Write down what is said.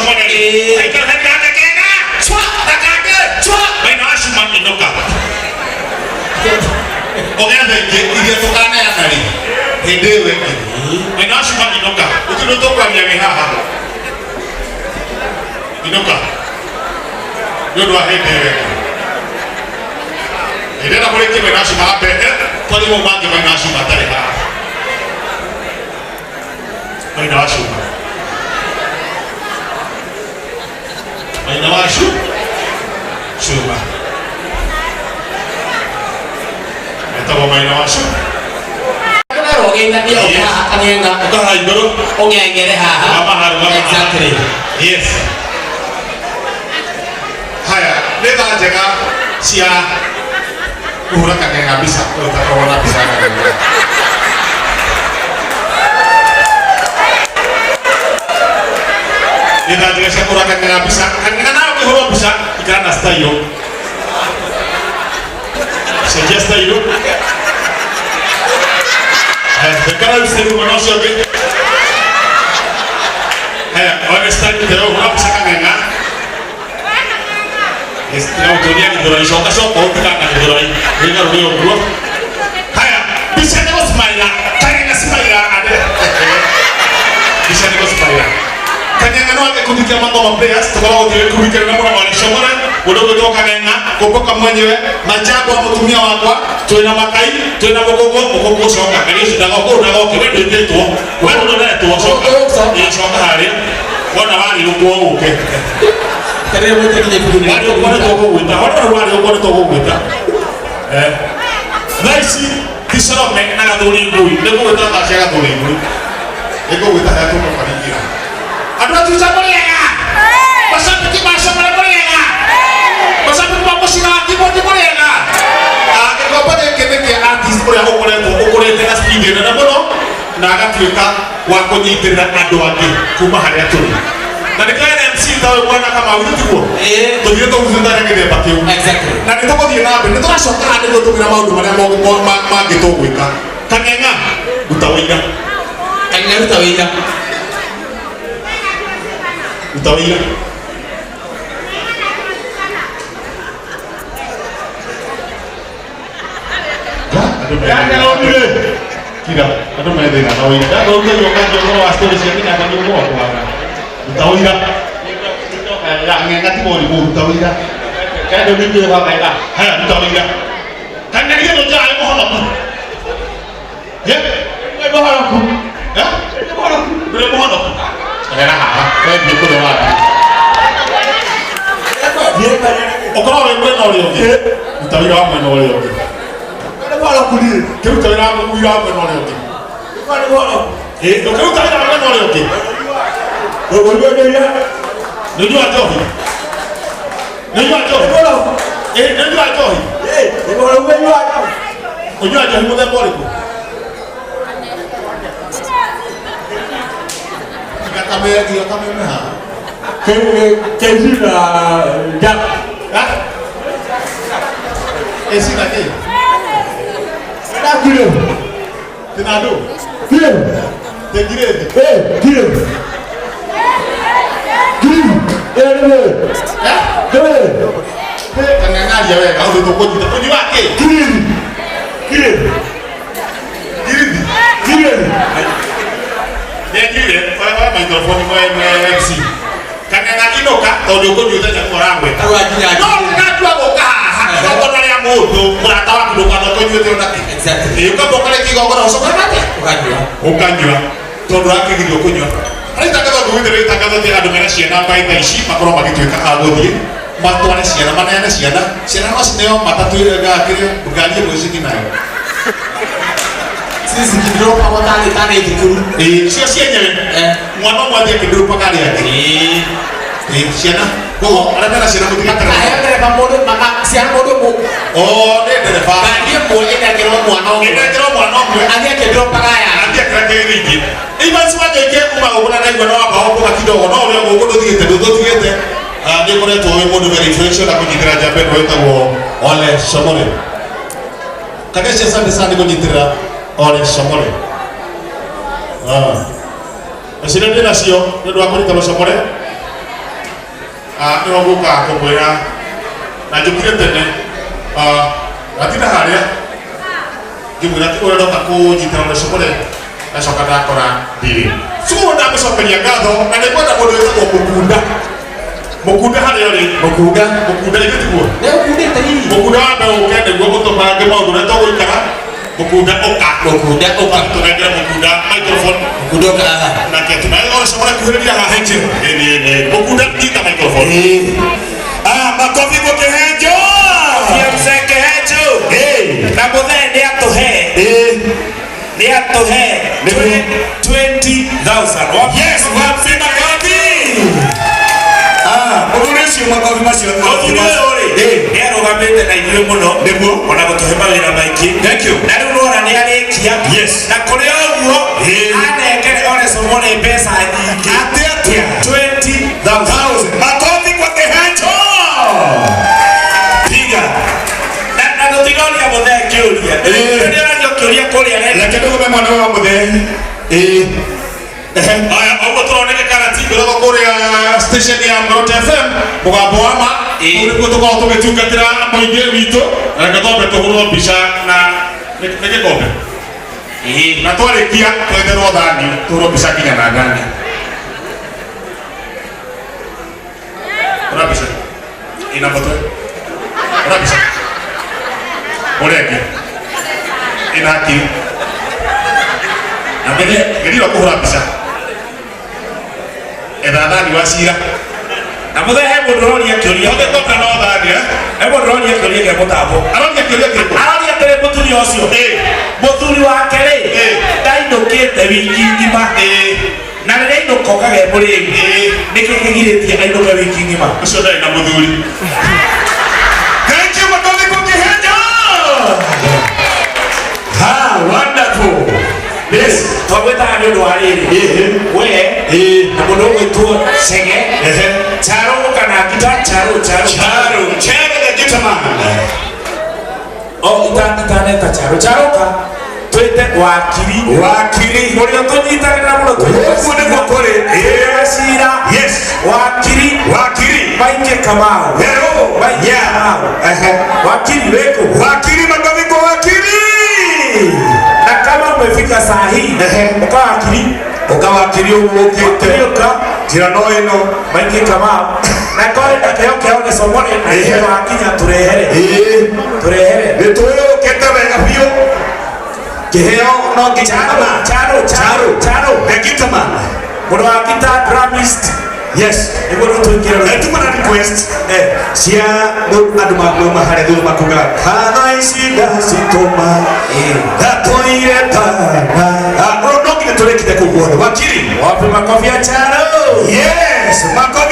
Shomore. Ĩĩ. Aikara gake kega. Cwa. Na kake. Cwa. Maina wa Cuma inũka. Ũgĩa tha ingĩ iria tũkaneana rĩ hĩndĩ ĩyo ĩngĩ. Maina wa Cuma inũka. Gũtirĩ ũndũ tũkwaria wĩ haha. Inũka. Nĩ ũndũ wa hĩndĩ ĩyo ĩngĩ. Hĩndĩ ĩno mũrĩkie Maina wa Cuma ambe twarie mau mangĩ Maina wa Cuma atarĩ haha. Maina wa Cuma. Maina wa Cuma. Etagwo Maina wa Cuma. Ũgeithania Yes. ũkaha kang'eng'a Ũkaha igũrũ. ũng'eng'ere haha. Rũgama haha, rũgama haha. Exactly. Yes. Haya, nĩ thaa njega cia kũhũra kang'eng'a mbica, ũyũ ũtakoragwo na mbica ya kang'eng'a. Nĩ thaa njega cia kũhũra kang'eng'a mbica. Kang'eng'a nawe ũkĩhũrwo mbica, ikara na style. Cenjia style. Haya, ikara style mwena ũcio ũngĩ. Haya, one style tero hũra mbica kang'eng'a. Yes, tiga gũtũria gĩthũrai, coka coka ũtikanga gĩthũrai. Wĩga rũrĩ ũguo. Haya, mbica nĩ gũcimaira, kang'eng'a cimaira ande. Mbica nĩ gũcimaira. Kang'eng'a no gĩkundi kĩa Mangoma Players, tũkoragwo twĩ gĩkundi kĩnene mũno Ole Shomore, mũndũ ũgwĩtwo Kang'eng'a, Kũmbũka mwenyewe, Majangwa mũtumia wakwa, twĩna Makai, twĩna Mũkũngũ, Mũkũngũ coka, Ngai ũcio ndagoka, ũyũ ndagoke, we ndwĩtĩtwo, we ndũretwo, coka, ĩĩ coka harĩa, wona warĩũkwo ũke. Tarĩrĩa mwĩtĩkire ibuku-inĩ rĩa Warĩũkwo nĩ tũgũgwĩta, wona rĩu warĩũkwo nĩ tũgũgwĩta. Eh. Thaa ici ti Salome na Gathuri Ngui, nĩ ngũgwĩta thaa cia Gathuri Ngui. Nĩ ngũgwĩta harĩa tũkũbaringĩra. Andũ a Juja mũrĩ ega? Macambĩki ma Shomore mũrĩ ega? Macambĩki ma Mũcira wa Keyboard mũrĩ ega? Ah, gĩkombe gĩkĩ nĩ kĩa artist ũrĩa ũkoretwo ũkũrĩte na speed nene mũno na agatuĩka wa kũnyitĩrĩra andũ angĩ kuma harĩa tũrĩ. Na nĩkĩo NMC ta ũyũ mwana Kamau ithuĩ tiguo? Ĩĩ. Tũthiĩ tũhutĩte gĩthemba kĩu. Exactly. Na nĩ tũgũthiĩ na mbere, nĩ tũracoka haha nĩguo tũkwĩra maũndũ marĩa mangĩ tũgwĩka. Kang'eng'a, ruta ũira. Kang'eng'a ruta ũira. Ruta ũira. Kira, andũ me thĩna na ũira. Ndathũkia ũkanjia ũhoro wa story cia kĩnyaka nĩ ũgũa kwaga. Ruta ũira. Ng'eng'a ti mũrimũ, ruta ũira. Haya, ruta ũira. Kang'eng'a ndũnjaga mũhonoku. Ye? Mũhonoku. Eh? Ndũrĩ mũhonoku. Ehera haha, we thiĩ kũrĩa ũrathiĩ. Ũkorwo wĩ mwena ũrĩa ũngĩ. Ruta wĩra wa mwena ũrĩa ũngĩ. Kĩruta wĩra wa wĩra wa mwena ũrĩa ũngĩ. Ĩ, ndũkĩruta wĩra wa mwena ũrĩa ũngĩ. Nĩ ũnyua njohi? Nĩ ũnyua njohi? Ĩ, nĩ ũnyua njohi? Ũnyua njohi mũthemba ũrĩkũ? Tiga kamere, tiga kameme haha. Ha? Eci na kĩ? Tina ndũ? Tengirĩthi? Eh? Kang'ang'aria wega ũndũ tũkũnyita. Ũnyua kĩ? Ngirithi? Nĩanjire, oya oya microphone mwe mwe MC. Kang'ang'a inũka tondũ ũkũnyuĩte nyamũ ũragweta. Ũranginya No ũngĩgatua gũka haha igongona rĩa mũndũ mũrata waku ndũkanoke ũnyuĩte ona kĩ. Exactly. Ĩ ũkamba ũkarĩkia igongona ũcoke atĩa? Ũkanyua. Ũkanyua tondũ ũrakĩgirio kũnyua. Harĩ itangatho ngũgwĩte rĩ itangatho atĩ andũ mena ciana mbaĩ thaa ici makorwo magĩtuĩka a gũthiĩ matware ciana maneane ciana ciana no cineo matatũ kĩrĩa ngari ĩmwe cithi nayo. Sisi kidropa tarĩ tarĩ thukuru. Ĩĩ cio cienyewe Eh. mwana ũmwe athiĩ akĩndũrũpaga arĩa angĩ. Ĩĩ. Ĩĩ ciana koguo arĩa mena ciana mũtigakarwo. Makaheo ndereba mũndũ maka ciana mũndũ mũ Oh nĩ ndereba. ngari ĩmwe ĩnengerwo mwana ũmwe. Ĩnengerwo mwana ũmwe. Athiĩ akĩndropaga aya. Athiĩ akĩra kĩrĩa ingĩ. Evans Wanyoike kuma gũkũ na ndaigua no wamba gũkũga kidogo no ũrĩa gũkũ ndũthiĩte ndũtũtigĩte. Ah, nĩ ũkoretwo wĩ mũndũ very influential na kũnyitĩra njamba ĩno ĩtagwo Ole Shomore. Kageshi asante sana nĩ kũnyitĩrĩra Ole Shomore. Ah. Ciria ndĩ nacio nĩ ũndũ wa kũnyitĩrĩra Shomore. Nĩho ngũkaga kũmwĩra na njũkire tene, ngatinda harĩa ngĩmwĩra ti ũrĩa ndoka kũnyitĩra Oleshomole, ngacoka ndakora ndirĩ. Cukuru ndamũcokeria ngatho na nĩ ngwenda mũndũ wĩtagwo Mũkunda. Mũkunda harĩa ũrĩ. Mũkunda. Mũkunda ithuĩ tiguo. Nĩ ũkundĩte hihi? Mũkunda wambe ũke nĩguo ũtũbange maũndũ ũrĩa tũgũikara. Mũkunda ũka. Mũkunda ũka. Tũnengere Mũkunda microphone. Mũkunda ũka haha. Nake tunaye Oleshomole kuhĩrĩria haha. Thank you. Ĩni ĩni. Mũkunda nyita microphone. Ah, makofi kwa Kihenjo. Ya mzee Kihenjo. Hey. Na mũthee nĩ atũhe. Eh. Nĩ atũhe 20,000. Yes, wapi makofi? Ah, mũthuri ũcio makofi macio. Mũthuri ũyũ rĩ, Eh. nĩ arũgamĩte na ithuĩ mũno. Nĩguo. Ona gũtũhe mawĩra maingĩ. Thank you. Na rĩu nĩwona nĩ arĩkia. Yes. Na kũrĩ o ũguo, Eh. anengere Oleshomole mbeca nyingĩ. Atĩ atĩa? 20,000. Thousand. Makofi kwa Kihenjo. Piga. Na tũtinoria mũthee kĩũria. Eh. Nĩ ũrario kĩũria kũrĩa rĩ. Reke ndũgũme mwana wa mũthee. Eh. Ehe. Aya, ũguo tũroneka karati ngoragwo kũrĩa station ya Mrote FM mũgambo wa ma. Ĩĩ. Kũu nĩkuo tũkoragwo tũgĩtungatĩra mũingĩ witũ. Na reke twambe tũhũrwo mbica na nĩ gĩkombe. Ĩĩ. Na twarĩkia twetherwo thani tũhũrwo mbica nginya na thani. Hũra mbica. Ina mũtwe. Hũra mbica. Ũrĩa ĩngĩ. Ina hakiri. Na mbere Geria kũhũra mbica. Etha thani wa cira. Na mũthee he mũndũ ũroria kĩũria. Tũngĩkombe no thani, eh? He mũndũ ũroria kĩũria kĩa mũtambo. Aroria kĩũria kĩrĩkũ? Aroria atĩrĩ mũthuri ũcio. Ĩĩ. Mũthuri wake rĩ, Ĩĩ. ndainũkĩte wiki ng'ima. Ĩĩ. Na rĩrĩa ainũka okage mũrĩu. Ĩĩ. Nĩkĩ kĩgirĩtie ainũke wiki ng'ima? Ũcio ndarĩ na mũthuri. Thank you, makofi kwa Kihenjo. Ha, wonderful. Yes. Twagwĩtaga nĩ ũndũ wa rĩrĩ. Ĩĩ. We Ĩĩ. na mũndũ ũgwĩtwo Chege. Ehe. Charo kana Gita Charo Charo. Charo, Charo the gentleman. O itaneta Charo. Charo ka twĩte wakiri. Wakiri. Ũrĩa tũnyitagĩrĩra mũno Ũguo nĩguo kũrĩ. Ĩĩ. Cira. Yes. Wakiri. Wakiri. Maike Kamau. Hello. Maike Yeah. Kamau. Ehe. Wakiri wĩkũ? Wakiri, makofi kwa wakiri. Na kama umefika saa hii Ehe. uka wakiri. Ũka wakiri ũguo ũkĩte. Wakiri ũka. Njĩra no ĩno. Maike Kamau. Na kore na kĩheo kĩa Oleshomole na Ehe. kĩheo wakinya tũrehere. Ĩĩ. Tũrehere. Nĩ tũũkĩte wega biũ. Kĩheo no nginya Charo, Charo, Charo, Charo. The gentleman. Mũndũ wa guitar drummist. Yes. Nĩguo rĩu tũingĩre rũgendo. Tuma na request Eh. cia andũ mauma harĩa thutha makuga katha ici ndacitũma ndatũire tana. No nginya tũrĩkire kũu guothe. Wakiri. Wapi makofi ya Charo? Yes, makofi.